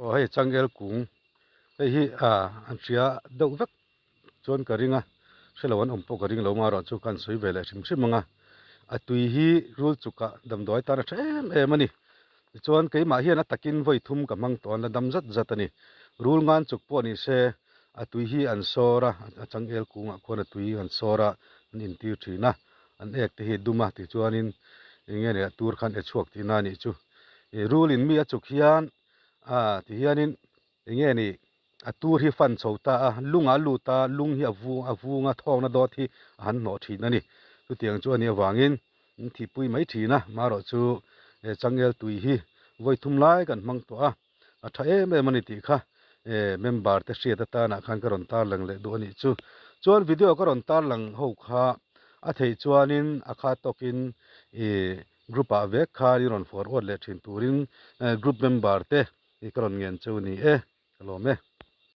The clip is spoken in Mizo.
Aw hei changel kung hei hi ah an hria deuh vek chuan ka ring a hrelo an awm pawh ka ring lo marawh chu ka han sawi ve leh hrim hrim ang a a tui hi rul chukah damdawi tan a tha em em a ni tichuan keimah hian a takin vawi thum ka hmang tawh a la dam zat zat a ni rul ngan chuk pawh ni se a tui hi an sawr a a changel kungah khuan a tui an sawr a an intir thin a an ek te hi a dum a tichuanin eng nge ni a tur khan e chhuak tihna a nih chu ih rul in mi a chuk hian ah tihianin eng nge ni a tur hi fan chho ta a lungah a lut a lung hi a vung a vung a thawkna dawt hi a han hnawh thin a ni chutiang chu a nih avangin an thihpui mai thin a marawh chu he changel tui hi vawi thum lai kan hmang tawh a a tha em em a ni tih kha eh member te hriat atanah khan ka rawn tarlang leh duh a nih chu chuan video ka rawn tarlang ho kha a theih chuanin a kha tawkin ih group ah vek khan i rawn forward leh thin turin group member te i ka rawn ngen chu ni e ka lawm e.